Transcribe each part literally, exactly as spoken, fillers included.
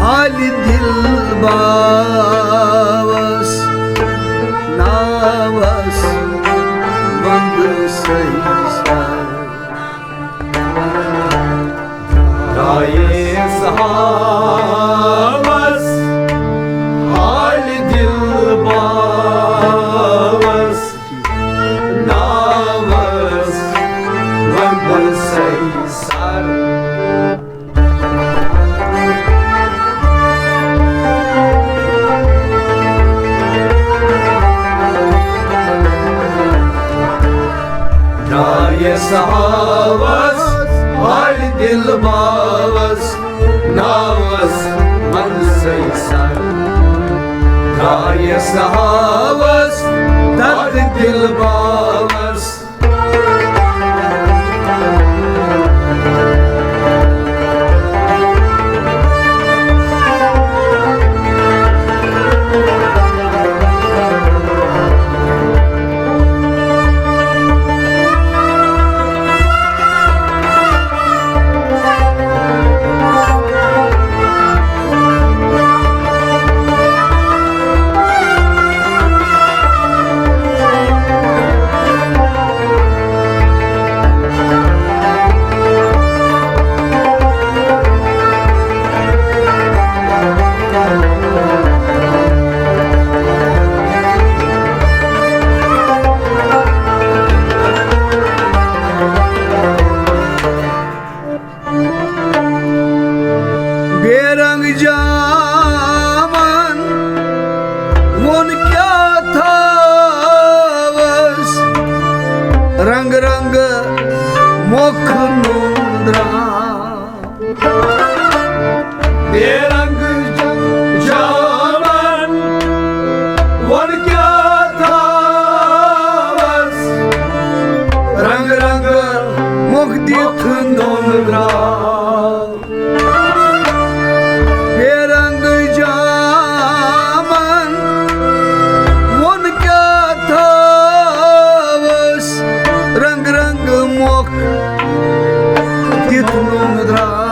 حالہِ دِل باوَس، ناوَس وَندٕ سٲیِس۔ درٛایس ہاوس حالہِ دِل باوَس، ناوَس وَندٕ سٲیِس۔ درٛایس ہاوس حالہِ دِل باوَس، ناوَس وَندٕ سٲیِس۔ درٛایس ہاوس دَردِ دِل باوَس۔ بے رنگ جامن ووٚن کیٛاہ تھاوس، رنگ رنگ مۄکھ نوٗن درٛاو۔ بے رنگ جامن ووٚن کیٛاہ تھاوس، رنگ رنگ مۄکھ دِتھ نوٗن درٛاو۔ بے رنگ جامن ووٚن کیٛاہ تھاوس، رنگ رنگ مۄکھ دِتھ نوٗن درٛاو۔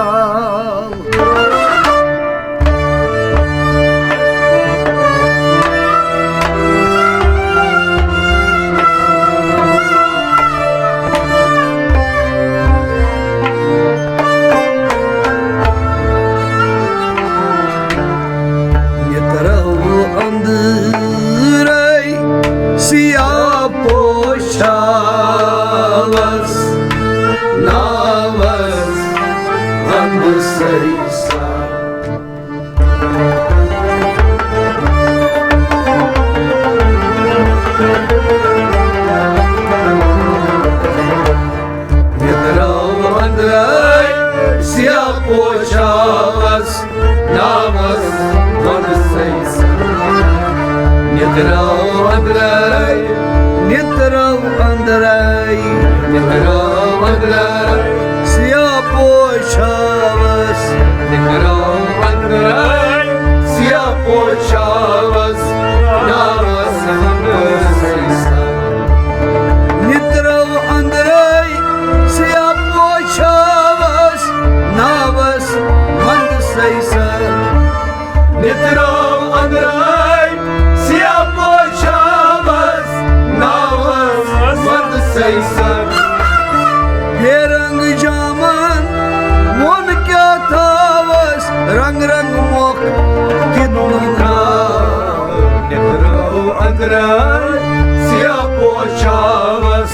نِترو أنٛدرَے سیاہ پوشاوس، ناوس غمہٕ سٲیِس۔ نِترو أنٛدرَے سیاہ پوشاوس، ناوس وَندٕ سٲیِس۔ نِترو أنٛدرَے، نِترو أنٛدرَے، نِترو أنٛدرَے سیاہ پوشاوس۔ نِترو أنٛدرَے سیاہ پوشاوس، ناوس وَندٕ سٲیِس۔ نِترو أنٛدرَے سیاہ پوشاوس، ناوس وَندٕ سٲیِس۔ نِترو أنٛدرَے سیاہ پوشاوس، ناوس وَندٕ سٲیِس۔ بے رنگ جامن ووٚن کیٛاہ تھاوس، رنگ رنگ مۄکھ دِتھ نوٗن درٛاو۔ نِترو أنٛدرَے سیاہ پوشاوس،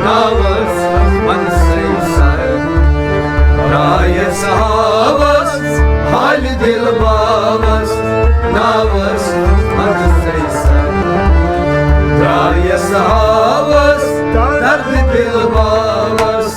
ناوس وَندٕ سٲیِس۔ درٛایس ہاوس حالہِ دِل باوس، ناوس وَندٕ سٲیِس۔ درٛایس ہاوس دَردِ دِل باوس۔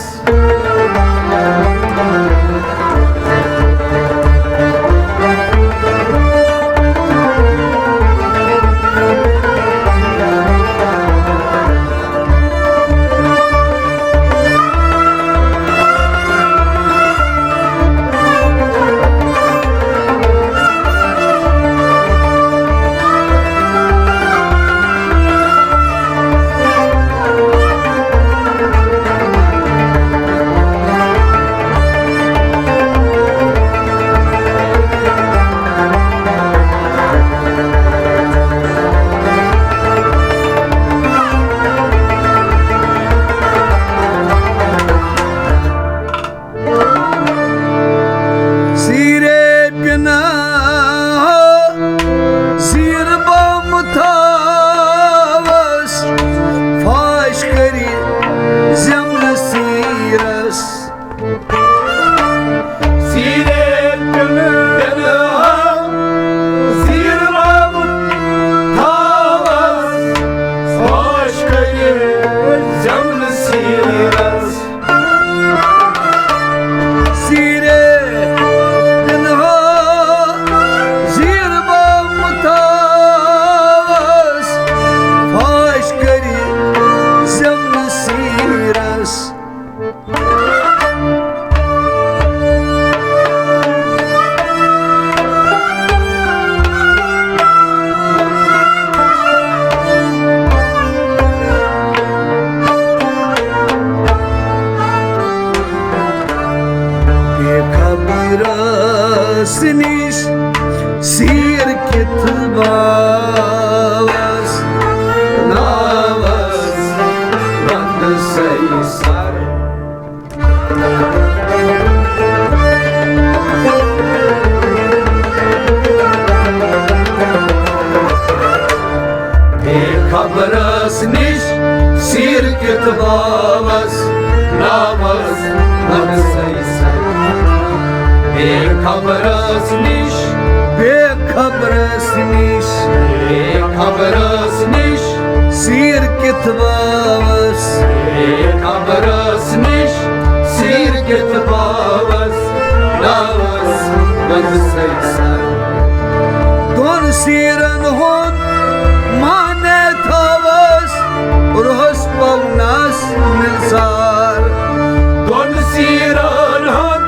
سیر کِتھ باوس، ناوس وندسے سر۔ بے خبرس نِش سیر کِتھ باوس، ناوس وندسے سر۔ بے خبرس نِش، بے خبرس نِش، بے خبرس نِش سیر کِتھ باوس، بے خبرس نِش سیر کِتھ باوس، ناوس وندسے سر۔ دۄن سیرن ہُنٛد معنی تھاوس روحس پونس مِلژار۔ دۄن سیرن ہُنٛد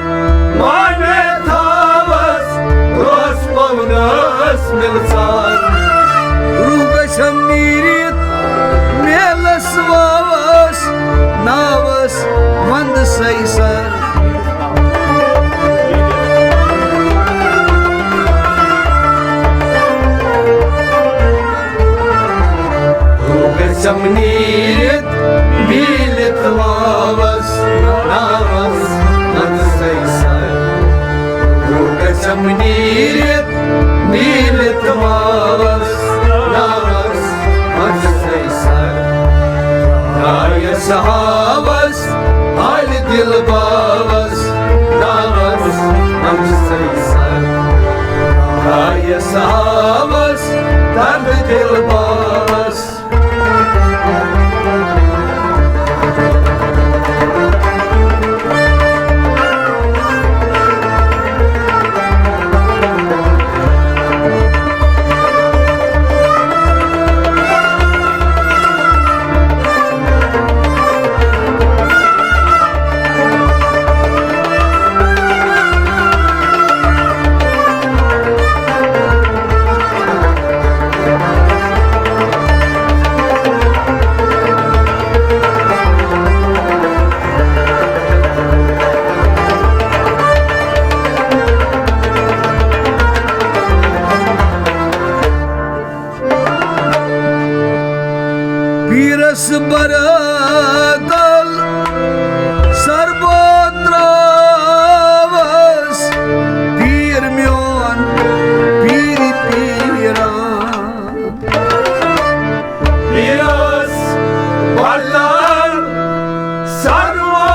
معنی تھاوس روحس پونس مِلژار۔ روح گژھم نیٖرِتھ میلس واوس، ناوس وندسے سر۔ روح گژھم نیٖرِتھ میٖلِتھ واوس، ناوس وندسے سر۔ روح گژھم نیٖرِتھ میٖلِتھ واوس، ناوس وندسے سر۔ رایس ہاوس حال دل باوس، ناوس وندسے سر۔ رایس ہاوس درد دل باوس۔ پیٖرس برادل سربو تراوس، پیٖر میون پیٖر پیٖران۔ پیٖرس بدل سروا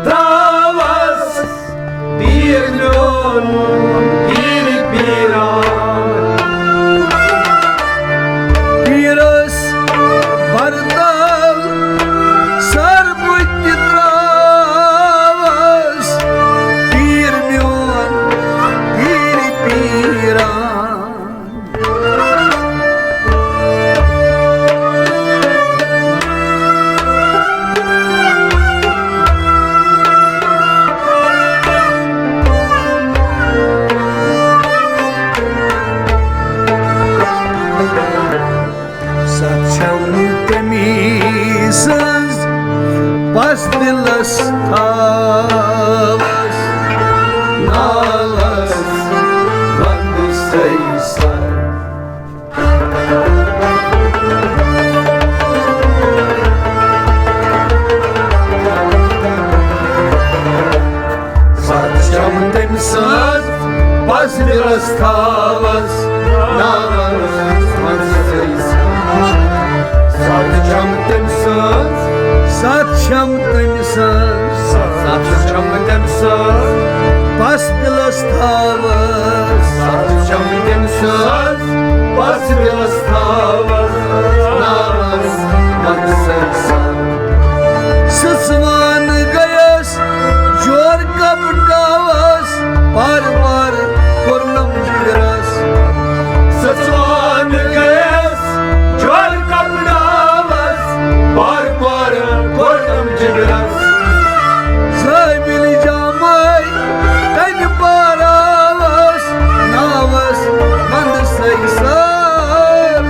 تراوس، پیٖر میون پیٖر پیٖران۔ پیٖرس بدل سر بہٕ تہِ تراوس، پیٖر میون پیٖر پیٖران۔ ستھ چھم تٔمی سٕنٛز پس دِلس تھاوس، ناوس وندسے سر۔ ستھ چھم تٔمۍ سٕنٛز پس دِلس تھاوس، ناوس وندسے سر۔ ستھ چھم تٔمۍ سٕنٛز، ستھ چھم تٔمۍ سٕنٛز، ستھ چھم تٔمۍ سٕنٛز پس دِلس تھاوس، ستھ چھم تٔمۍ سٕنٛز پس دِلس تھاوس، ناوس وندسے سر۔ سٕژوان گٔیس جور کپڑاوس، بار بار کوٚرنم جگرس۔ سٕژوان گٔیس جور کپڑاوس، بار بار کوٚرنم جگرس۔ زٲوِل جامے تنہِ باراوس، ناوس وندسے سر۔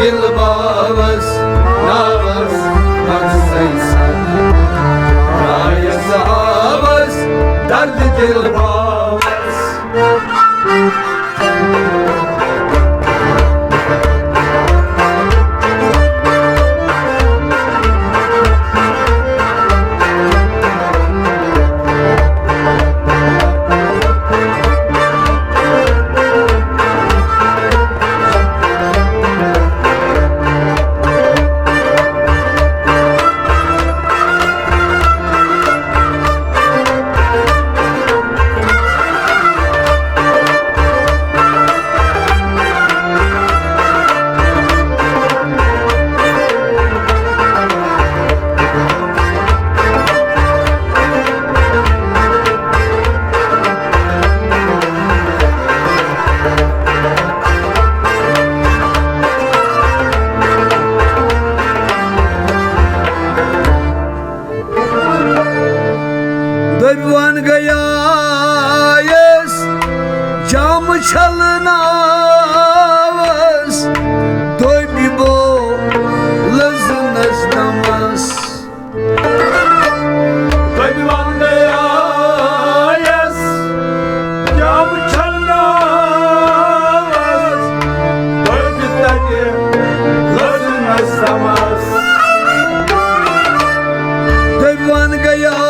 دِل باوَس، ناوَس منٛزٕے سَر۔ درٛایَس آوَس درد دِل باوَس۔ دٔبۍ وَن گٔیایَس جامہٕ چھَلناوَس، دٔبۍ بو لٔزنَس دَمَس۔ دٔبۍ وَن گٔیایَس جامہٕ چھَلناوَس، دٔبۍ تَتہِ لٔزنَس دَمَس۔ دٔبۍ وَن گٔیایَس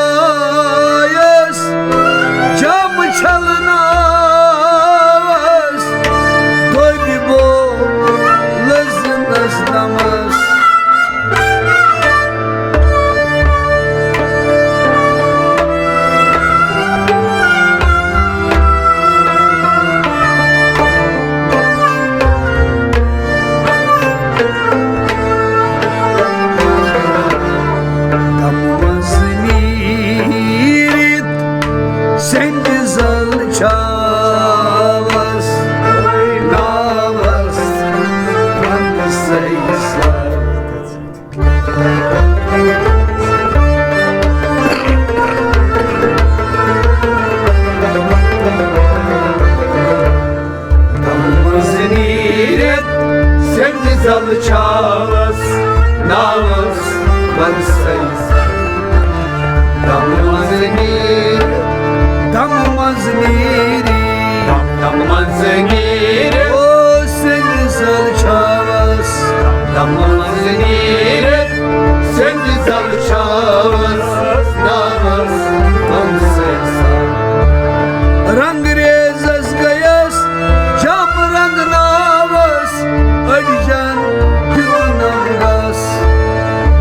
جامہٕ چھَلناوَس، دٔبۍ بو لٔزنَس دَمَس۔ دَمہٕ منٛز نیٖرِتھ سیٚنٛدِ زَل چھاوَس، ناوَس وَنٛدٕ سَے سَر۔ دَمہٕ منٛز نیٖرِتھ سیٚنٛدِ زَل چھاوَس، ناوَس وَنٛدٕ سَے سَر۔ دَمہٕ منٛز نیٖرِتھ، دَمہٕ منٛز نیٖرِتھ، دَم-، دَمہٕ منٛز نیٖرِتھ۔ او سیٚنٛدِ زَل چھاوَس۔ دَمہٕ منٛز نیٖرِتھ سیٚنٛدِ زَل چھاوَس، ناوَس وَنٛدٕ سَے سَر۔ رنٛگریزَس گٔیَس جامہٕ رنٛگناوَس، أڈجَن دیُتنَم گَس۔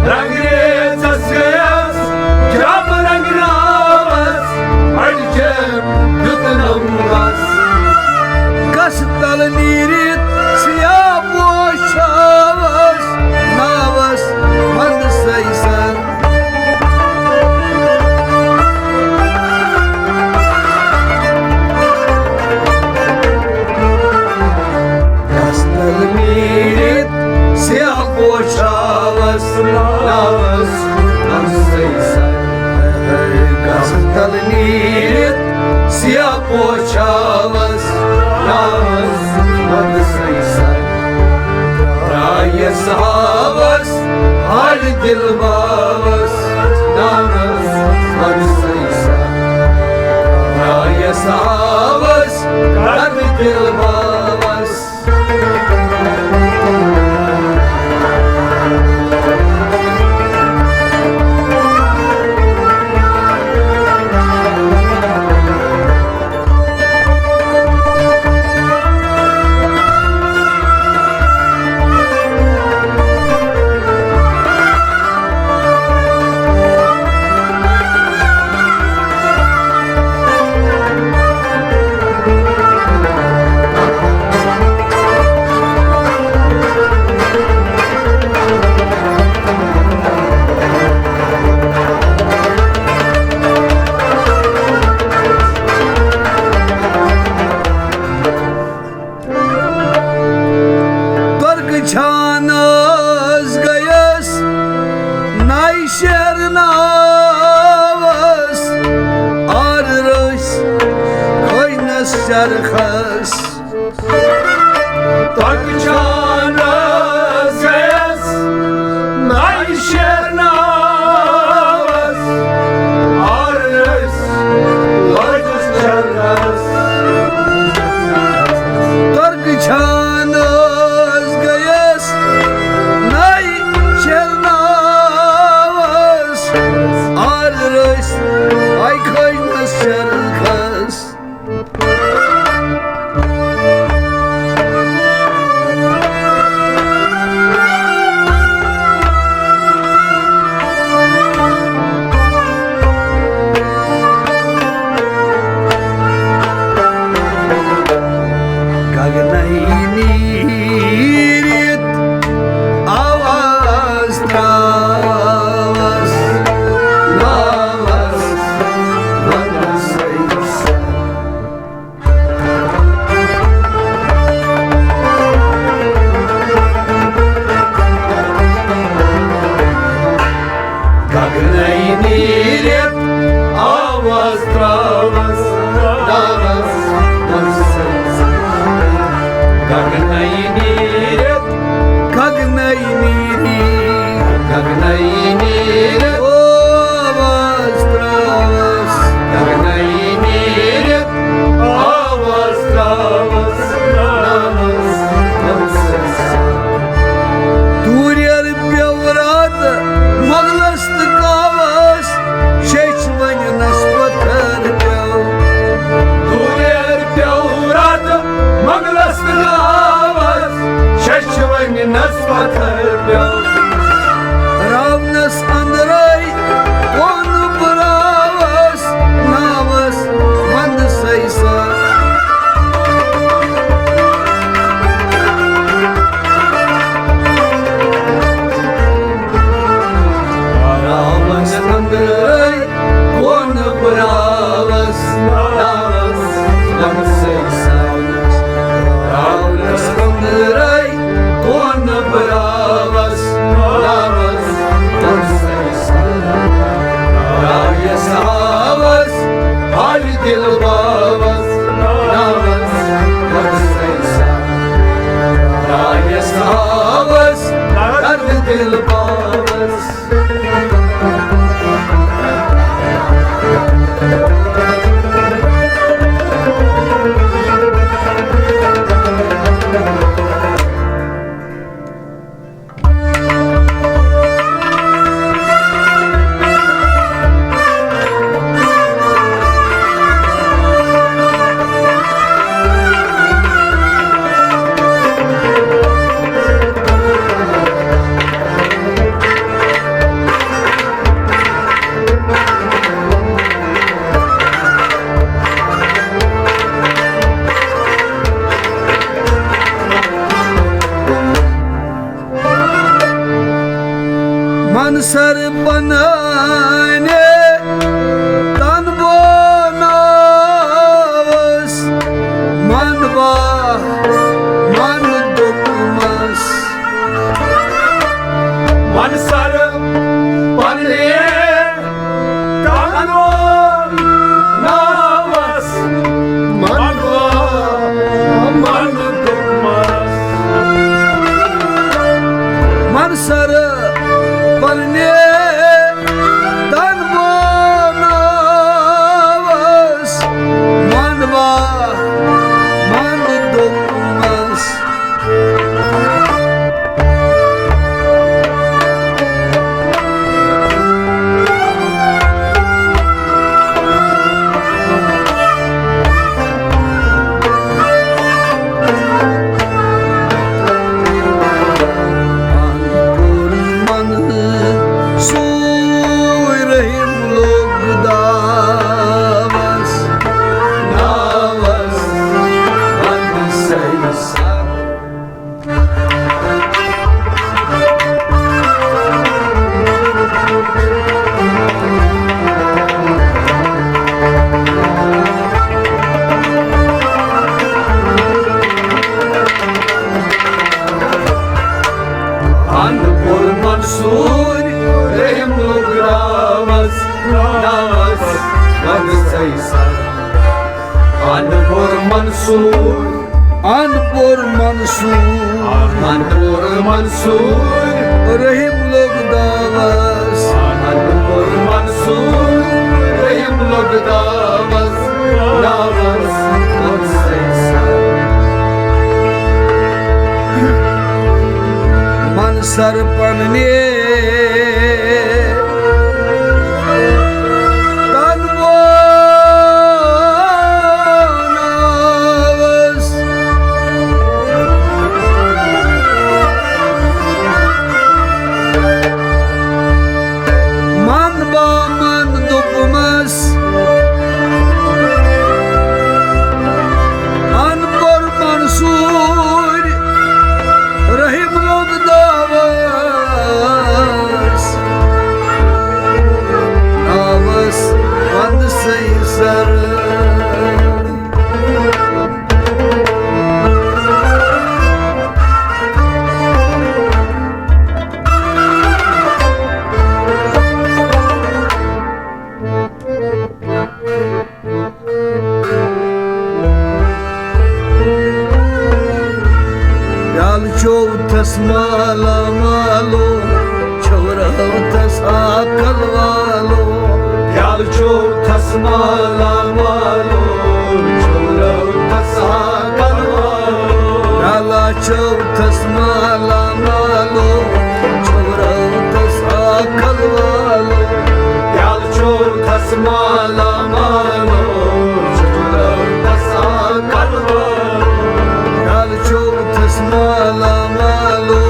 رنٛگریزَس گٔیَس جامہٕ رنٛگناوَس، أڈجَن دیُتنَم گَس۔ گَسہٕ تَل نیٖرِتھ سِیاہ پوش چھاوَس، ناوَس وَنٛدٕ سَے سَر۔ گَسہٕ تَل نیٖرِتھ سِیاہ پوش چھاوَس، ناوَس وَنٛدٕ سَے سَر۔ گَسہٕ تَل نیٖرِتھ سِیاہ پوش چھاوَس، ناوَس وَنٛدٕ سَے سَر۔ درٛایَس آوَس ہاڑِ دِل باوَس، ناوَس وَنٛدٕ سَے سَر۔ درٛایَس آوَس ہاڑِ دِل باوَس۔ ترکہٕ چھانس گٔیس نَے شیرناوس، آر رٔسۍ کھٔجنس چرخس۔ ترکہٕ چھانس پتھر پیوٚو۔ راونس اندرے کون براوس، ناوس وند سیسا۔ راونس اندرے کون براوس، ناوس وند سیسا۔ راونس اندرے کون براوس، ناوس وند سیسا۔ رایس آوس حال دل باوس، ناوس وند سیسا۔ رایس آوس درد دل باوس۔ من سر پنانہِ تن بوناوس، من با من دوٚپمس۔ من سر پنانہِ تن بوناوس، من با من دوٚپمس۔ من سر پنانہِ تن بوناوس، من با من دوٚپمس۔ سوٗے رحیم لوٚگ داوس، داوس وند سیسا۔ ان پور منصور رحیم لوٚگ داوس، داوس وند سیسا۔ ان پور منصور، ان پور منصور، ان پور منصور۔ رحیم لوٚگ داوس۔ ان پور منصور، رحیم لوٚگ داوس، داوس وند سیسا۔ من سر پنانہِ تن بوناوس، من با من دوٚپمس۔ ان پور منصور رحیم لوٚگ داوس، داوس وند سیسا۔ پیالہٕ چوٚو تس مالا مالو، چھوٚو تس عقل والو۔ پیالہٕ چوٚو تس مالا مالو، چھوٚو تس عقل والو۔ پیالہٕ چوٚو تس مالا مالو، چھوٚو تس عقل والو۔ پیالہٕ چوٚو تس مالا مالو، چھوٚو تس عقل والو۔ پیالہٕ چوٚو تس مالا مالو،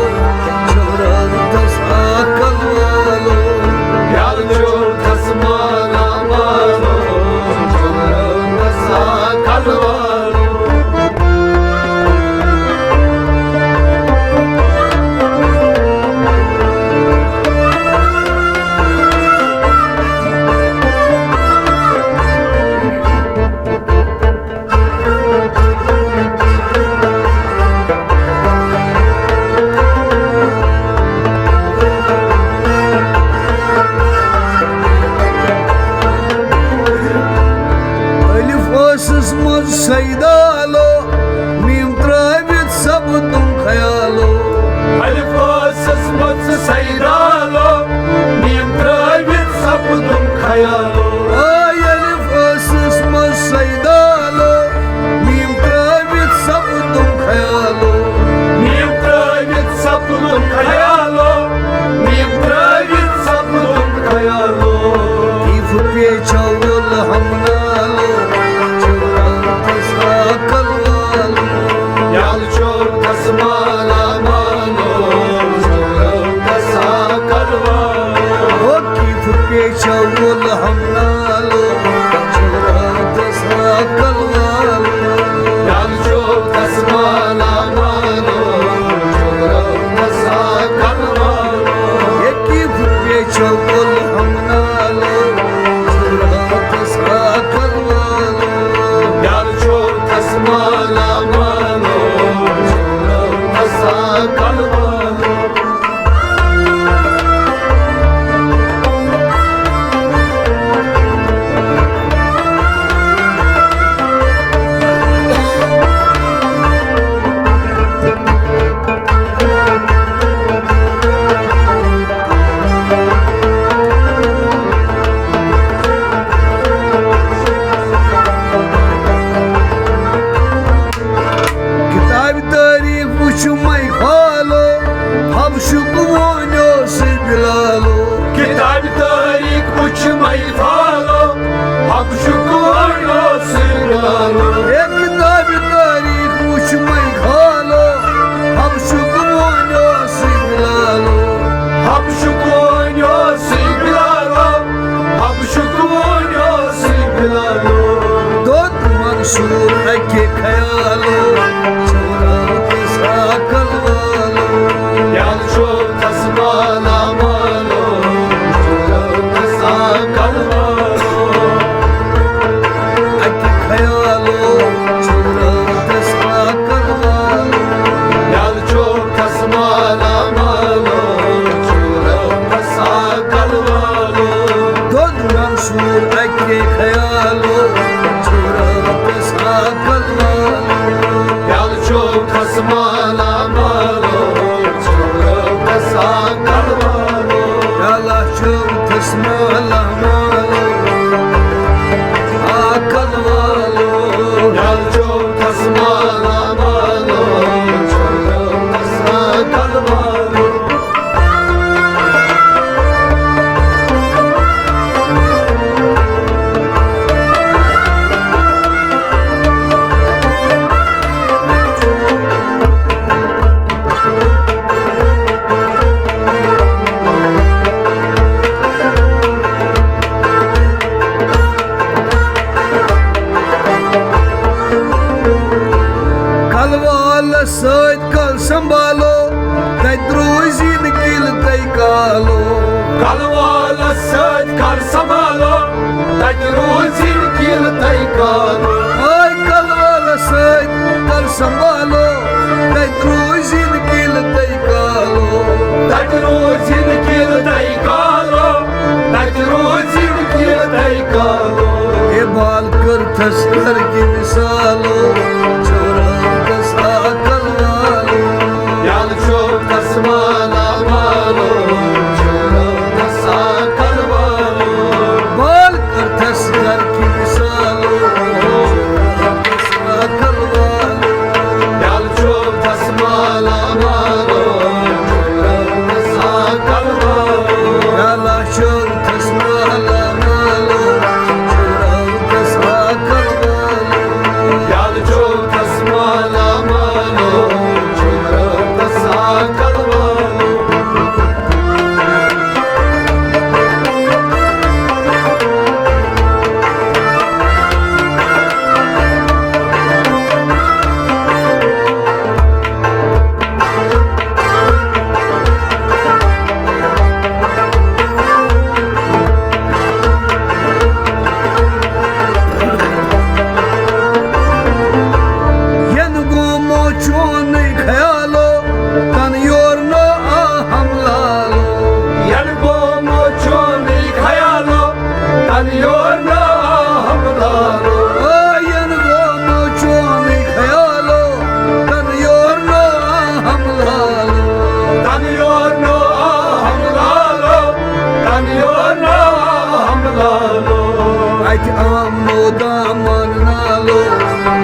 چول ہم نالو، چھُ راتس ہاکل والو۔ یل چھُ تس مالا مالو، چھُ راتس ہاکل والو۔ یکی پھُٹے چول ہم نالو، چھُ راتس ہاکل والو۔ یل چھُ تس مالا مالو، چھُ راتس ہاکل والو۔ کتابِ تٲریٖخ وٕچھ مے فالو، حبشُک وونیو سُہ بلالو۔ کتابِ تٲریٖخ وٕچھ مے فالو، حبشُک وونیو سُہ بلالو۔ ہے کتابِ تٲریٖخ وٕچھ مے فالو، حبشُک وونیو سُہ بلالو۔ حبشُک وونیو سُہ بلالو، حبشُک وونیو سُہ بلالو۔ دوٚد منصور اکہِ خیالو، چھُ راتس ہاکل والو۔ یل چھُ تس مالا مالو، چھُ راتس ہاکل والو۔ اکہِ خیالو، چھُ راتس ہاکل والو۔ یل چھُ تس مالا مالو، چھُ راتس ہاکل والو۔ دوٚد منصور اکہِ خیالو، چھُ راتس ہاکل والو۔ یل چھُ تس مالا مالو، چھُ راتس ہاکل والو۔ یل چھُ تس مالا مالو، ہاکل والو۔ یل چھُ تس مالا مالو، چھُ راتس ہاکل والو۔ کلوالس سۭتۍ کل سنبھالو، تتہِ روزِ نہٕ قلعہٕ تۄہہِ کالو۔ کلوالس سۭتۍ کل سنبھالو، تتہِ روزِ نہٕ قلعہٕ تۄہہِ کالو۔ ہاے کلوالس سۭتۍ کل سنبھالو، تتہِ روزِ نہٕ قلعہٕ تۄہہِ کالو۔ تتہِ روزِ نہٕ قلعہٕ تۄہہِ کالو، تتہِ روزِ نہٕ قلعہٕ تۄہہِ کالو۔ ہے بال کٔرتھس گرکہِ مثالو، چھُ راتس ہاکل والو۔ یل چھُ تس مالا مالو، چھُ راتس ہاکل والو۔ بال کٔرتھس گرکہِ مثالو، چھُ راتس ہاکل والو۔ یل چھُ تس مالا مالو، چھُ راتس ہاکل والو۔ یل چھُ تس مالا مالو، چھُ راتس ہاکل والو۔ یل چھُ تس مالا مالو، چھُ راتس ہاکل والو۔ ین گومو چونُے خیالو، تن یور نو آہم لالو۔ ین گومو چونُے خیالو، تن یور نو آہم لالو۔ آ، ین گومو چونُے خیالو، تن یور نو آہم لالو۔ تن یور نو آہم لالو، تن یور نو آہم لالو۔ اتہِ آمنو دامن نالو،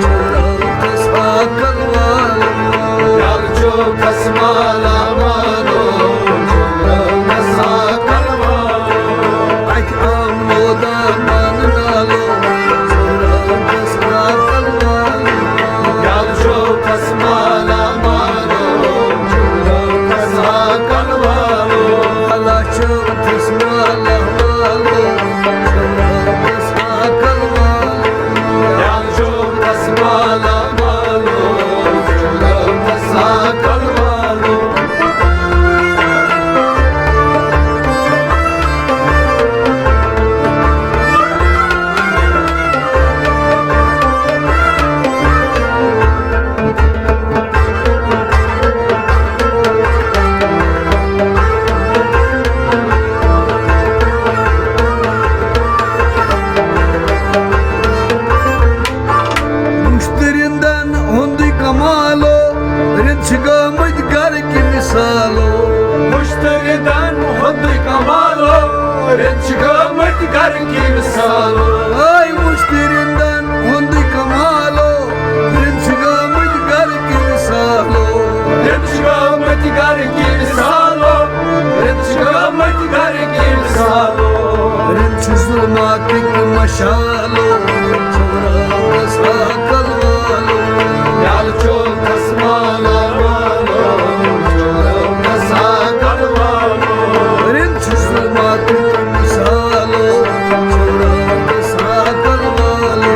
چھُ راتس ہاکل والو۔ یل چھُ تس مالا مالو، چھُ راتس ہاکل والو۔ اتہِ آمنو دامن نالو، چھُ راتس ہاکل والو۔ یل چھُ تس مالا مالو، چھُ راتس ہاکل والو۔ اللہ چھُ تس مالا مالو، مالو، رِنٛد چھِ گٲمٕتۍ گرٕکۍ مثالو۔ اے وٕچھ تہِ رِنٛدن ہُنٛدُے کمالو، رِنٛد چھِ گٲمٕتۍ گرٕکۍ مثالو۔ رِنٛد چھِ گٲمٕتۍ گرٕکۍ مثالو، رِنٛد چھِ گٲمٕتۍ گرٕکۍ مثالو۔ رِنٛد چھِ ظُلماتٕکۍ مشالو، چھُ راتس عقل والو۔ یلہٕ چوکس مالا مالو، چھُ راتس عقل والو۔ رِنٛد چھِ ظُلماتٕکۍ مثالو، چھُ راتس عقل والو۔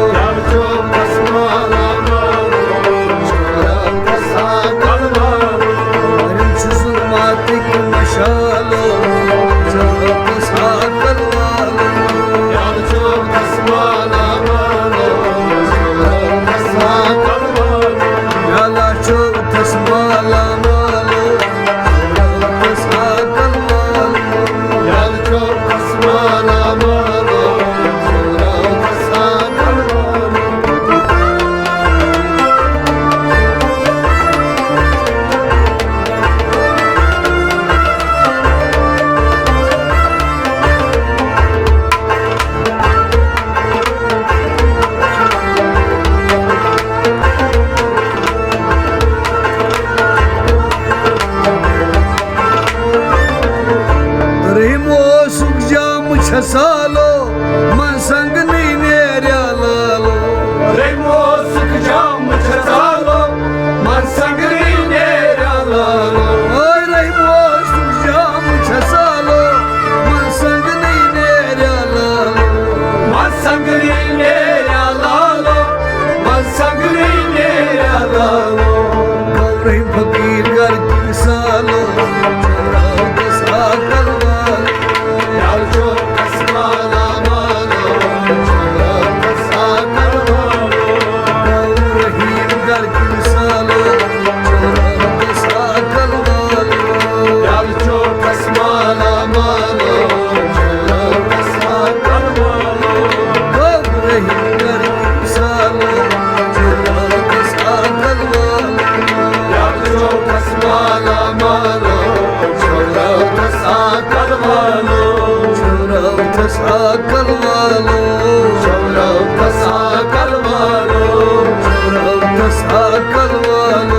یلہٕ چوکس مالا مالو، چھُ راتس عقل والو۔ رِنٛد چھِ ظُلماتٕکۍ مشالو، چھُ راتس عقل والو۔ یلہٕ چوکس مالا مالو، چھُ راتس عقل والو۔ یلہٕ چوکس مالا مالو، چھُ راتس عقل والو۔ یلہٕ چوکس مالا مالو، چھُ راتس عقل والو۔ رحیم اوسُکھ جام چھےٚ سالو، من سنگنٕے نیریا لالو۔ رحیم اوسُکھ جام چھےٚ سالو، من سنگنٕے نیریا لالو۔ اے رحیم اوسُکھ جام چھےٚ سالو، من سنگنٕے نیریا لالو۔ من سنگنٕے نیریا لالو، من سنگنٕے نیریا لالو۔ گوٚو رحیم فقیٖر گرٕکۍ مثالو، چھُ راتس عقل والو۔ یلہٕ چوکس مالا مالو، چھُ راتس عقل والو۔ گوٚو رحیم گرٕکۍ مثالو، چھُ راتس عقل والو۔ یلہٕ چوکس مالا مالو، چھُ راتس عقل والو۔ گوٚو رحیم گرٕکۍ مثالو، چھُ راتس عقل والو۔ یلہٕ چوکس مالا مالو، چھُ راتس عقل والو۔ چھُ راتس عقل والو۔ چھُ راتس عقل والو۔ چھُ راتس عقل والو۔